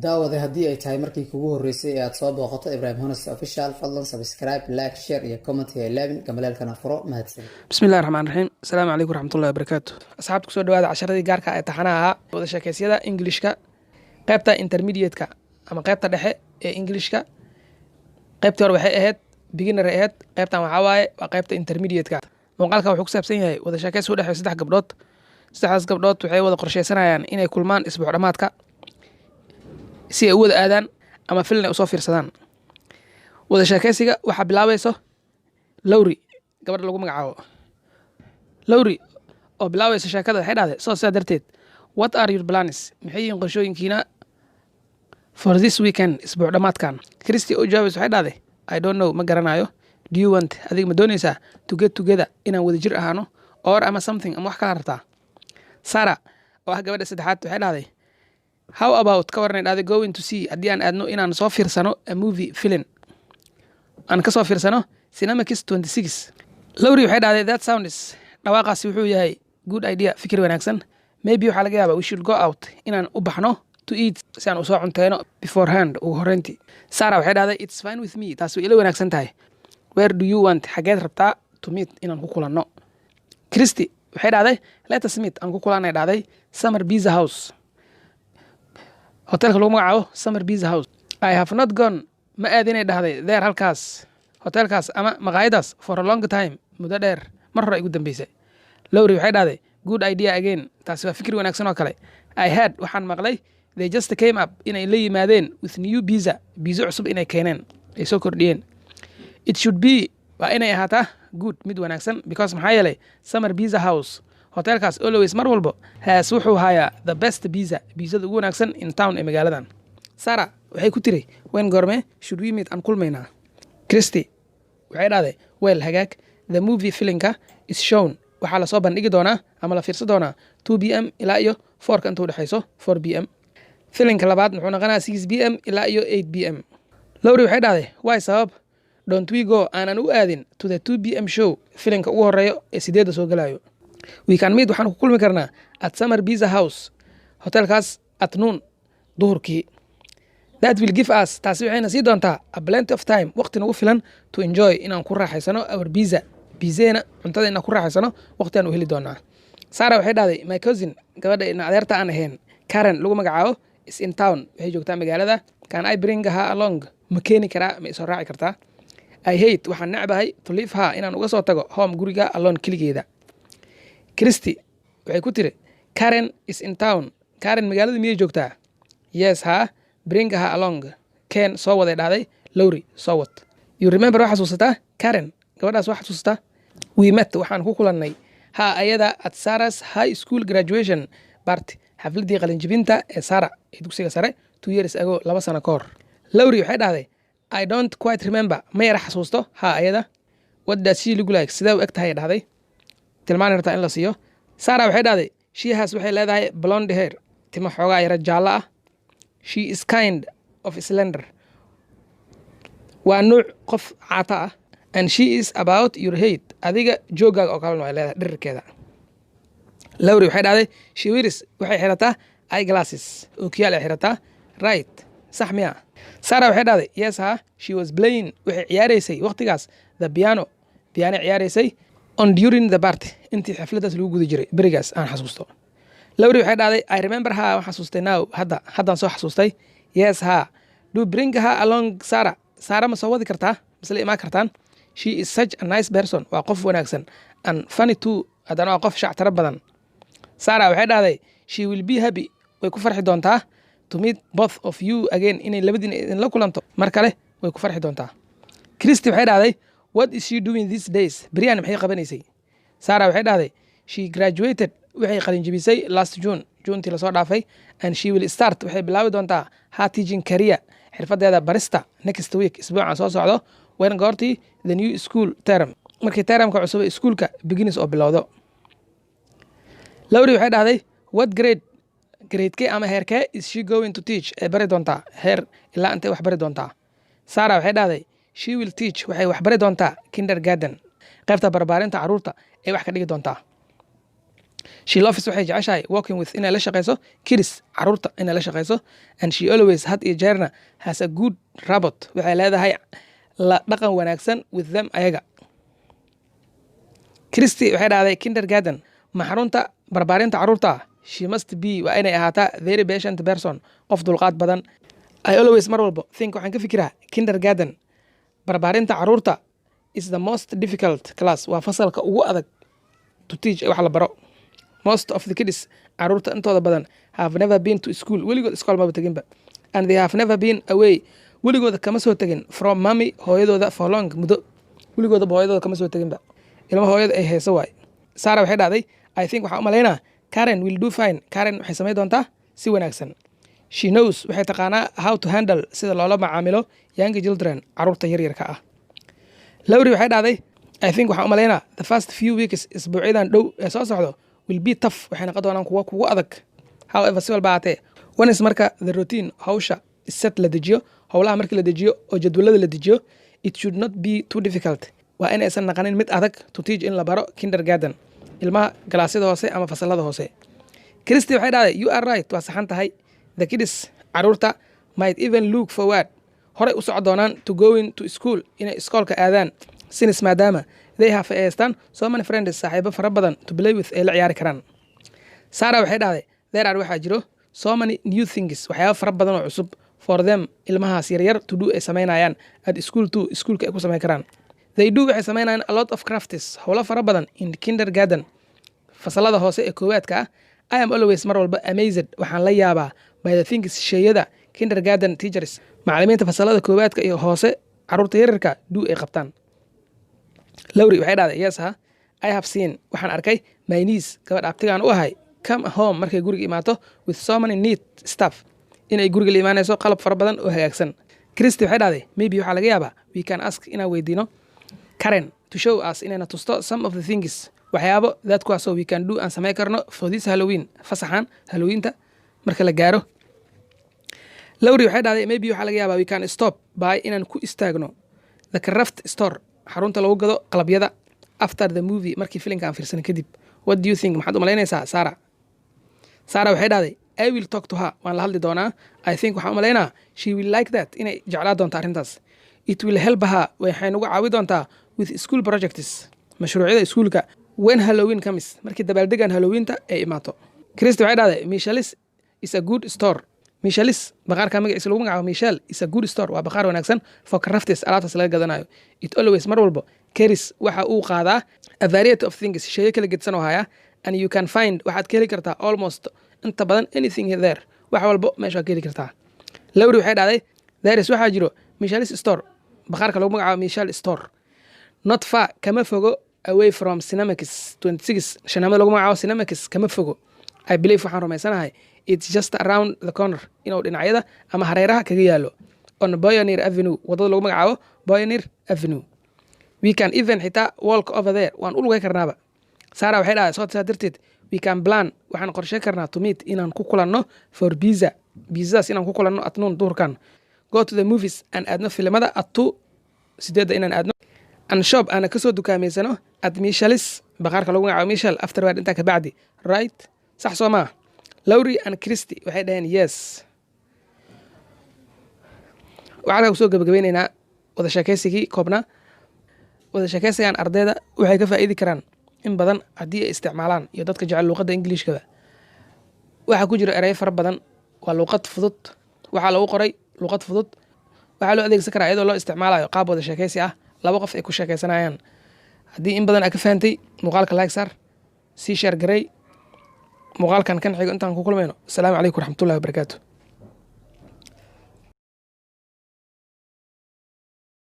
Daawade, haddii ay tahay markii kugu horreysay ee aad soo booqato Ibrahim Honest Official, fadlan subscribe, like, share iyo comment ha ilaabin, gambaleelkana furo. Mahadsan. Bismi illahi raxmaan raxiim. Asalaamu calaykum waraxmatullahi wabarakaatu. Asxaabta, kusoo dhawaada casharadii gaarka ee taxanaha ahaa, wada sheekeysyada Englishka, qaybta intermediate-ka ama qaybta dhexe ee Englishka. Qaybtii hore waxay ahayd beginner ay ahayd, qaybtan waxaa waaye waa qaybta intermediate-ka. Muuqaalkan wuxuu ku saabsan yahay wada sheekeysi u dhexeeyo saddex gabdhood. Saddexdaas gabdhood waxay wada qorsheysanayaan inay kulmaan isbuuc dhammaadka si ay u wada aadaan ama filin ay usoo fiirsadaan. Wada sheekeysiga waxaa bilaabayso Lowry, gabadha lagu magacaabo Lowry oo bilaabaysa sheekada. Waxay dhahday soo sidaa darteed, "What are your plans?" Maxay yihiin qorshooyinkiina, "for this weekend?" Isbuuc dhammaadkan. Christy oo jawaabaysa waxay dhahday, "I don't know," ma garanayo. "Do you want," adiga ma doonaysaa, "to get together," inaan wada jir ahaano, "or" ama "something," ama wax kala rabtaa? Sara oo ah gabadha saddexaad waxay dhahday, "How about," ka warnay dhahday, "going to see," haddii aan aadno inaan soo fiirsano, "a movie," film aan ka soo fiirsano, "Cinemax 26"? Lowry waxay dhahday, "That sounds," dhawaaqaasi wuxuu yahay, "good idea," fikir wanaagsan. "Maybe," waxaa laga yaabaa, "we should go out," inaan u baxno, "to eat," si aan usoo cunteyno, "beforehand," ugu horreyntii. Sara waxay dhahday, "It's fine with me," taasi way ila wanaagsan tahay. "Where do you want," xageed rabtaa, "to meet," inaan ku kulanno? Christy waxay dhahday, "Let us meet," aan ku kulanay dhahday, "Summer Pizza House," hotelka lagu magacaabo Summer Pizza House. "I have not gone," ma aadinay dhahday, "there," halkaas, hotelkaas ama maqaayadaas, "for a long time," muddo dheer, mar hore igu dambeysay. Lowry waxay dhahday, "Good idea again," taasi waa fikir wanaagsan oo kale. "I heard," waxaan maqlay, "they just came up," inay la yimaadeen, "with new pizza," pizza cusub inay keeneen, ay soo kordhiyeen. "It should be," waa inay ahaataa, "good," mid wanaagsan, "because," maxaa yeelay, "Summer Pizza House," hotelkaas, "always," mar walbo, "has," wuxuu hayaa, "the best pizza," pizzada ugu wanaagsan, "in town," ee magaaladan. Sara waxay ku tiri, "When," goorme, "should we meet," aan kulmaynaa? Christy waxay dhahday, "Well," hagaag, "the movie," filinka, "is shown," waxaa lasoo bandhigi doonaa ama la fiirsan doonaa, 2 p.m. ilaa iyo 4-ka inta udhexayso, 4 p.m. Filinka labaad muxuu noqonayaa 6 p.m. ilaa iyo 8 p.m. Lowry waxay dhahday, "Why," sabab, "don't we go," aanan u aadin, "to the 2 p.m. show," filinka ugu horeeyo ee 8-da soo gelayo? "We can meet," waxaan ku kulmi karnaa, "at Summer Pizza House," hotelkaas, "at noon," duhurkii. "That will give us," taasi waxayna sii doontaa, "a plenty of time," waqti nagu filan, "to enjoy," inaan ku raaxaysano, "our pizza," pizzeena, cuntada inaan ku raaxaysano waqti aan u heli doonaa. Sara waxay dhahday, "My cousin," gabadha ina adeerta aan ahayn, Karen lagu magacaabo, "is in town," waxay joogtaa magaalada. "Can I bring her along?" Ma keeni karaa, ma isoo raaci kartaa? "I hate," waxaan necbahay, "to leave her," inaan uga soo tago, "home," guriga, "alone," keligeeda. Christy waxay ku tiri, "Karen is in town?" Karen magaalada miyay joogtaa? "Yes," ha, "bring her along," keen, soo waday dhahday Lowry, soo wad. "You remember," waa xasuusataa, "Karen," gabadhaas waa xasuusataa. "We met," waxaan ku kulannay, "her," ayada, "at Sarah's high school graduation party," xafladdii qalinjibinta ee Sara ee dugsiga sare, 2 years ago, 2 sano ka hor. Lowry waxay dhahday, "I don't quite remember," ma yara xasuusto, "her," ayada. "What does she look like?" Sidee u eg tahay dhahday, tilmaan rabtaa in la siiyo. Sara waxay dhahday, "She has," waxay leedahay, "blonde hair," timo xoogaa yara jaallo ah. "She is kind of slender," waa nuuc qof caata ah, "and she is about your height," adiga jooggaaga oo kalena way leedahay dhirirkeeda. Lowry waxay dhahday, "She wears," waxay xirataa, "eyeglasses," ookiyaal ay xirataa, "right?" Sax miya? Sara waxay dhahday, "Yes," ha, "she was playing," waxay ciyaaraysay waqtigaas, "the piano," piano ciyaaraysay, "on during the party," intii xafladaas lagu guda jiray berigaas aan xasuusto. Lowry waxay dhahday, "I remember her," waan xasuustay, "now," hadda, haddaan soo xasuustay. "Yes," ha, "do bring her along, Sara." Sara ma soo wadi kartaa, masla imaan kartaan? "She is such a nice person," waa qof wanaagsan, "and funny too," haddana waa qof shactaro badan. Sara waxay dhahday, "She will be happy," way ku farxi doontaa, "to meet both of you again," inay labadiina idinla kulanto mar kale way ku farxi doontaa. Christy waxay dhahday, "What is she doing these days?" Beryahan maxay qabanaysay? Sara waxay dhahday, "She graduated," waxay qalinjibisay, "last June," Juuntii lasoo dhaafay, "and she will start," waxay bilaabi doontaa, "her teaching career," xirfadeeda barista, "next week," isbuucan soo socdo, "when," goortii, "the new school term," markii termka cusub ee iskuulka, "begins," oo bilowdo. Lowry waxay dhahday, "What grade," gradekee ama heerkee, "is she going to teach," ee bari doontaa, heer ilaa intay wax bari doontaa? Sara waxay dhahday, "She will teach," waxay wax bari doontaa, "kindergarten," qaybta barbaarinta carruurta ay wax ka dhigi doontaa. She loves, waxay jeceshahay, working with, inay la shaqeyso, kids, caruurta inay la shaqeyso, and she always, had iyo jeerna, has a good rapport, waxay leedahay la dhaqan wanaagsan, with them, ayaga. Christy waxay dhahday, "Kindergarten? Ma xarunta barbaarinta caruurta? She must be, waa inay ahaataa, very patient person, qof dulqaad badan. I always, mar walbo, think, waxaan ka fikiraa, kindergarten, barbaarinta caruurta, is the most difficult class, waa fasalka ugu adag, to teach, wax la baro. Most of the kids, caruurta intooda badan, have never been to school, weligood iskool maba teginba, and they have never been away, weligooda kama soo tegin, from mommy, hooyadooda, for long, muddo. Weligoodaba hooyadooda kama soo teginba, ilma hooyada ay hayso waay." Sara waxay dhahday, "I think, waxaan u malaynaa, Karen will do fine, Karen waxay samayn doontaa si wanaagsan. She knows, waxay taqaanaa, how to handle, sida loola macaamilo, young children, caruurta yaryarka ah." Lowry waxay dhahday, "I think, waxaan u malaynaa, the first few weeks, isbuucyadan dhow ee soo socdo, will be tough, waxay noqon doonaan kuwa kugu adag. However, si walba ahaatee, once, marka, the routine, hawsha, is set, la dejiyo, howlaha markii la dejiyo oo jadwalada la dejiyo, it should not be too difficult, waa in aysan naqanin mid adag, to teach, in la baro, kindergarten, ilmaha galaasyada hoose ama fasalada hoose." Christy waxay dhahday, "You are right, waa saxan tahay. The kids, caruurta, might even look forward, horay u soco doonaan, to going to school, inay iskoolka aadaan, since, maadaama, they have, ay haystaan, so many friends, saaxiibo fara badan, to play with, ay la ciyaari karaan." Sara waxay dhahday, "There are, waxaa jiro, so many new things, waxyaabo fara badan oo cusub, for them, ilmahaas yaryar, to do, ay samaynayaan, at school too, iskuulka ay ku samayn karaan. They do, waxay samaynayaan, a lot of crafts, howlo fara badan, in kindergarten, fasalada hoose ee koowaadka ah. I am always, mar walba, amazed, waxaan la yaabaa, by the things, sheeyada, kindergarten teachers, macallimiinta fasalada koowaadka iyo hoose caruurta yaryarka, do, ay qabtaan." Lowry waxay dhahday, "Yes, ha, I have seen, waxaan arkay, my niece, gabadh abtigaan u ahay, come home, markay guriga imaato, with so many neat stuff, inay guriga la imaanayso qalab fara badan oo hagaagsan." Christy waxay dhahday, "Maybe, waxaa laga yaabaa, we can ask, inaan weydiino, Karen to show us, inayna tusto, some of the things, waxyaabo, that, kuwaasoo, we can do, aan samayn karno, for this Halloween, fasaxan Halloweenta marka la gaaro." Lowry waxay dhahday, "Maybe, waxaa laga yaabaa, we can stop by, inaan ku istaagno, the craft store, xarunta lagu gado qalabyada, after the movie, markii filimka aan fiirsan kadib. What do you think? Maxaad u malaynaysaa, Sara?" Sara waxay dhahday, "I will talk to her, waan la hadli doonaa. I think, waxaan u malaynaa, she will like that, inay jeclaa doonto arrintaas. It will help her, waxay nagu caawi doontaa, with school projects, mashruucyada iskuulka, when Halloween comes, markii dabaaldegan Halloweenta ay imaato." Christy waxay dhahday, "Michael's is a good store." Michael's, baqaarka magaciisa lagu magacaabo Michael, is a good store, waa baqaar wanaagsan, for crafts, alaabtaas laga gadanayo. It always, mar walbo, carries, waxa uu qaadaa, a variety of things, sheeyo kala gedsan oo haya, and you can find, waxaad ka heli kartaa, almost, inta badan, anything there, wax walbo meesha waad ka heli kartaa. Lowry waxay dhahday, "There is, waxaa jiro, Michael's store, baqaarka lagu magacaabo Michael store, not far, kama fogo, away from Cinemax 26, shanaamada lagu magacaabo Cinemax kama fogo. I believe, waxaan rumaysanahay, it's just around the corner, inuu dhinacyada ama hareeraha kaga yaalo, on Pioneer Avenue, wadada lagu magacaabo Pioneer Avenue. We can even, xitaa, walk over there, waan u lugay karnaaba." Sara waxay dhahday, "So, saa darteed, we can plan, waxaan qorshe karnaa, to meet, inaan ku kulanno, for pizza, pizzadaas inaan ku kulanno, at noon, duhurkan, go to the movies, aan aadno filimada, at 2, 8-da inaan aadno, and shop, aana kasoo dukaamaysano, at Michael's, baqaarka lagu magacaabo Michael, afterward, intaa kabacdi. Right? Sax soo maa?" Lowry and Christy waxay dhaheen, "Yes." Waxaan halkaa kusoo gabagabeyneynaa wada sheekeysigii koobnaa. Wada sheekeysigan ardayda waxay ka faa'iidi karaan in badan haddii ay isticmaalaan, iyo dadka jecel luuqadda Ingiliishkaba. Waxaa ku jira ereyo fara badan. Waa luuqad fudud, waxaa lagu qoray luuqad fudud. Waxaa loo adeegsan karaa iyadoo loo isticmaalayo qaab wada sheekeysi ah, laba qof ay ku sheekeysanayaan. Haddii in badan aa ka fahantay muuqaalka, like saar, sii share garey. Muuqaalkan kan xigo intaan ku kulmayno, asalaamu calaykum waraxmatullahi wabarakaatu.